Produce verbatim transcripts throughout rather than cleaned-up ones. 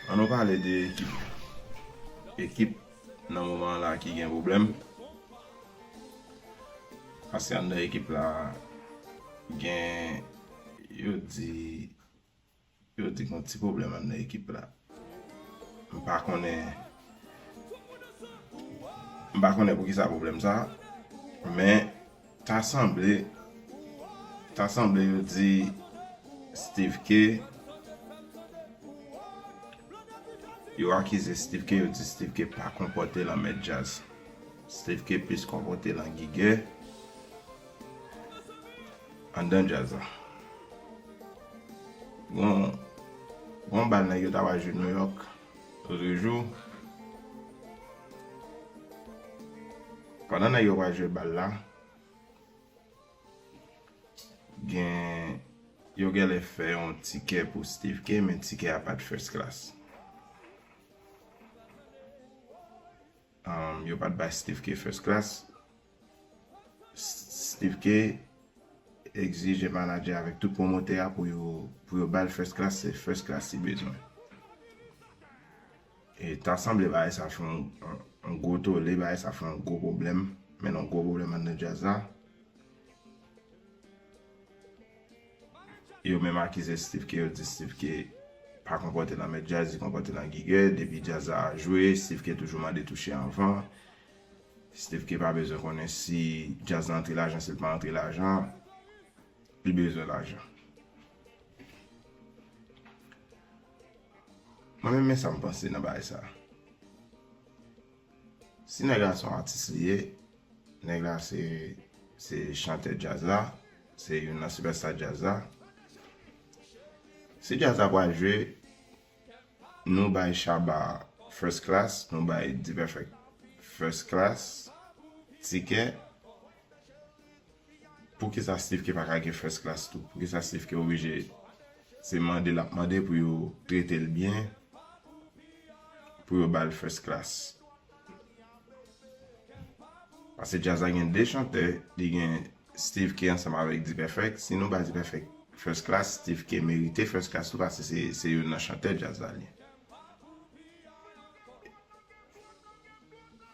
An nou pale de ekip. Ekip nan moman la ki gen pwoblèm. Paske anndan ekip la gen, yo di, yo di gen yon ti pwoblèm anndan ekip la. M pa konnen, m pa konnen poukisa pwoblèm sa, men ta sanble, ta sanble yo di Steve K, yo akize Steve K, yo di Steve K pa konpòte l an mèt djaz. Steve K plis konpòte l an gigè anndan djaz la. Gon, gon bal nèg yo ta pral jwe New York lotrejou. Pandan nèg yo pral jwe bal la, gen, yo genlè fè yon tikè pou Steve K, men tikè a pa t first class. Um, yo pa t bay Steve K first class. S- Steve K egzije manadjè avèk tout pwomotè a pou yo, pou yo ba l first class, se first class li bezwen. E ta sanble bagay sa fè yon, yon, yon gwo tole, bagay sa fè yon gwo pwoblèm, mennen yon gwo pwoblèm anndan djaz la. Yo menm akize Steve K, yo di Steve K pa konpòte l an mèt djaz, li konpòte l an gigè. Depi djaz la jwe, Steve K toujou mande touche anvan. Steve K pa bezwen konnen si djaz la antre lajan, si l pa antre lajan, li bezwen lajan. Mwen menm, men sa m panse nan bagay sa. Si nèg la se yon atis li ye, nèg la se, se chantè djaz la, se youn nan sipèsta djaz la. Si djaz la pral jwe, nou bay Shabba first class, nou bay D-Perfect first class, tikè. Poukisa Steve K pa ka gen first class tou? Poukisa Steve K oblije se mande l ap mande pou yo trete l byen, pou yo ba l first class? Paske djaz la gen de chantè, li gen Steve K ansanm avèk D-Perfect. Si nou ba D-Perfect first class, Steve K merite first class tou, paske se, se youn nan chantè djaz la li ye.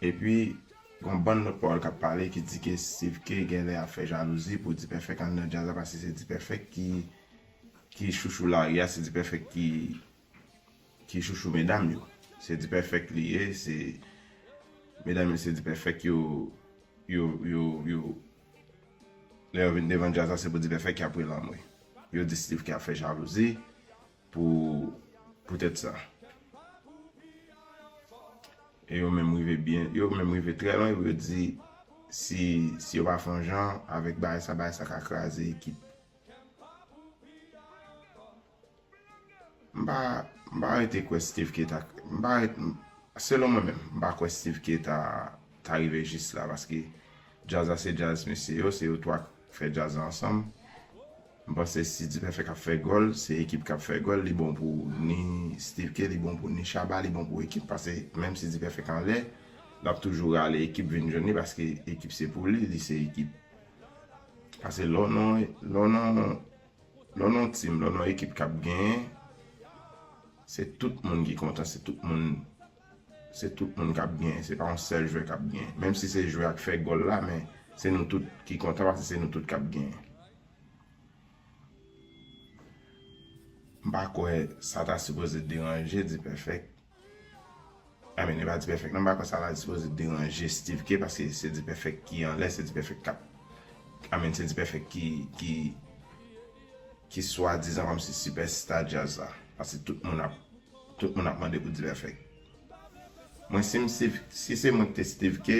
Epi, gon bann lòt pawòl k ap pale ki di ke Steve K genlè ap fè jalouzi pou D-Perfect anndan djaz la, paske se D-Perfect ki, ki chouchou lari a, se D-Perfect ki, ki chouchou medam yo. Se D-Perfect li ye, se, medam yo se D-Perfect yo, yo, yo, yo, lè yo vin devan djaz la, se pou D-Perfect ki ap rele anmwe. Yo di Steve K ap fè jalouzi pou, poutèt sa. E yo menm rive byen, yo menm rive trè lwen pou yo di si, si yo pa fè yon jan avèk bagay sa, bagay sa ka kraze ekip. M pa, m pa rete kwè Steve K ta, m pa rete, m- selon mwen menm, m pa kwè Steve K ta, ta rive jis la, paske djaz la se djaz mesye yo, se yo twa k fè djaz la ansanm. M panse si D-Perfect ap fè gòl, se ekip k ap fè gòl, li bon pou ni Steve K, li bon pou ni Shabba, li bon pou ekip, paske menm si D-Perfect anlè, l ap toujou rale ekip vin jwenn li, paske ekip se pou li, li se ekip. Paske lè w nan, lè w nan, lè w nan yon team, lè w nan yon ekip k ap genyen, se tout moun ki kontan, se tout moun, se tout moun k ap genyen, se pa yon sèl jwè k ap genyen. Menm si se jwè a k fè gòl la, men se nou tout ki kontan, paske se nou tout k ap genyen. M pa kwè sa ta sipoze deranje D-Perfect. I mean, e pa D-Perfect non, m pa kwè sa ta sipoze deranje Steve K, paske se D-Perfect ki anlè, se D-Perfect k ap, I mean, se D-Perfect ki, ki, ki swadizan kòmsi sipèsta djaz la. Paske tout moun ap, tout moun ap mande pou D-Perfect. Mwen, si m, si, si se mwen ki te Steve K,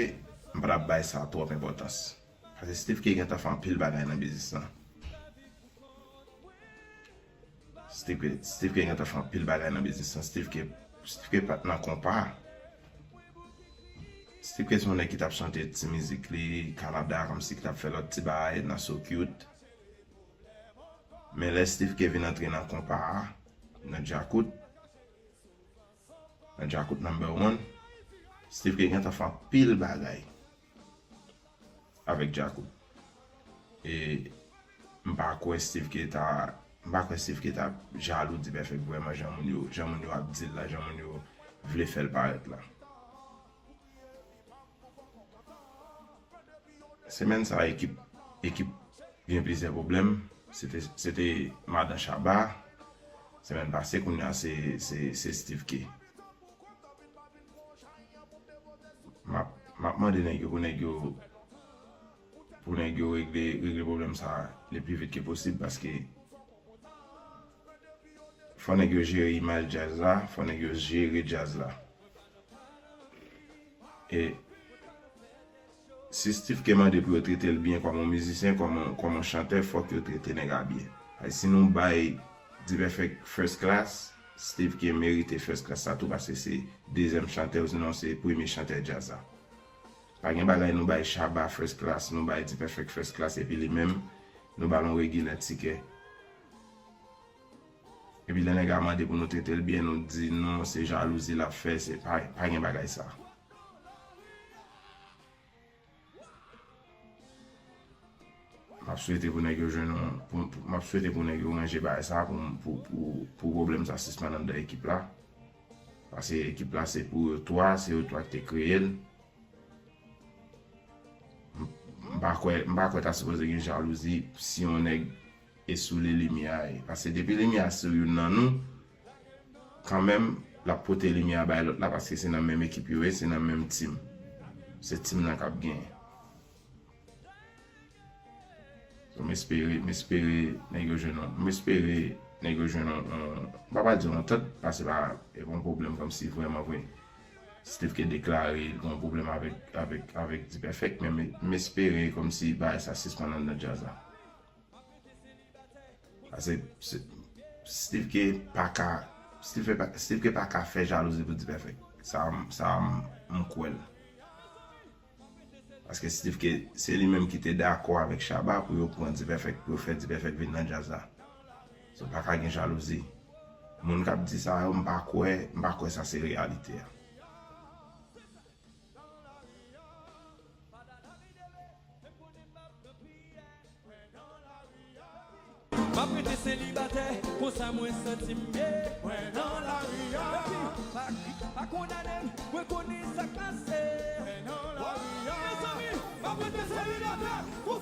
m pa t ap bay sa twòp enpòtans. Paske Steve K gentan fè anpil bagay nan biznis lan. Steve K, Steve K gentan fè anpil bagay nan biznis lan. Steve K, Steve K pa t nan konpa. Steve K se yon nèg ki t ap chante ti mizik li, Kanada, kòmsi ki t ap fè lòt ti bagay nan So Cute. Men lè Steve K vin antre nan konpa a, nan Djakout, nan Djakout number one, Steve K gentan fè anpil bagay avèk Djakout. E m pa kwè Steve K ta, M pa kwè Steve K t ap jalou Dipèfèk vrèman, jan moun yo, jan moun yo ap di l la, jan moun yo vle fè l parèt la. Semèn sa a, ekip, ekip gen plizyè pwoblèm. Se te, se te madan Shabba. Semèn pase, kounye a, se, se, se Steve K. M ap, m ap mande nèg yo pou nèg yo, pou nèg yo regle, regle pwoblèm sa a le pli vit ke posib, paske fò nèg yo jere imaj djaz la, fò nèg yo jere djaz la. E si Steve K mande pou yo trete l byen kòm yon mizisyen, kòm yon, kòm yon chantè, fòk yo trete nèg la byen. Ay, si nou bay Dipèfèk first class, Steve K merite first class sa tou, paske se dezyèm chantè, osinon se premye chantè djaz la. Pa gen bagay nou bay Shabba first class, nou bay Dipèfèk first class, epi li menm, nou ba l yon regilè tikè. Epi lè nèg la mande pou nou trete l byen, nou di non, se jalouzi l ap fè, se pa, pa gen bagay sa. M ap swete pou nèg yo jwenn yon, pou, pou, m ap swete pou nèg yo ranje bagay sa pou, pou, pou, pou pwoblèm sa sispann anndan ekip la. Paske ekip la se pou yo twa, se yo twa ki te kreye l. M, m pa kwè, m pa kwè ta sipoze gen jalouzi si yon nèg e sou li limyè a ye. Paske depi limyè a sou youn nan nou, kanmenm, l ap pote limyè a bay lòt la, paske se nan menm ekip yo ye, se nan menm tim. Se tim nan k ap genyen. So, m espere, m espere nèg yo jwenn yon, m espere nèg yo jwenn yon, yon, m pa pral di yon antant, paske pa, e pa yon pwoblèm kòmsi vrèman vre Steve K deklare l gen yon pwoblèm avèk, avèk, avèk Dipèfèk, men m, m espere kòmsi bagay sa sispann anndan djaz la. Paske se, Steve K pa ka, Steve K pa, Steve K pa ka fè jalouzi pou Dipèfèk. Sa, sa, m, m kwè l. Paske Steve K, se li menm ki te dakò avèk Shabba pou yo pran Dipèfèk, pou yo fè Dipèfèk vin nan djaz la. So, pa ka gen jalouzi. Moun k ap di sa yo, m pa kwè, m pa kwè sa se reyalite a. M ap rete selibatè, konsa mwen santi m byen. Mwen nan lari a. Epi, pa, pa kondane m, mwen konnen sa k pase. Mwen nan lari a. Mezanmi, m ap rete selibatè, konsa.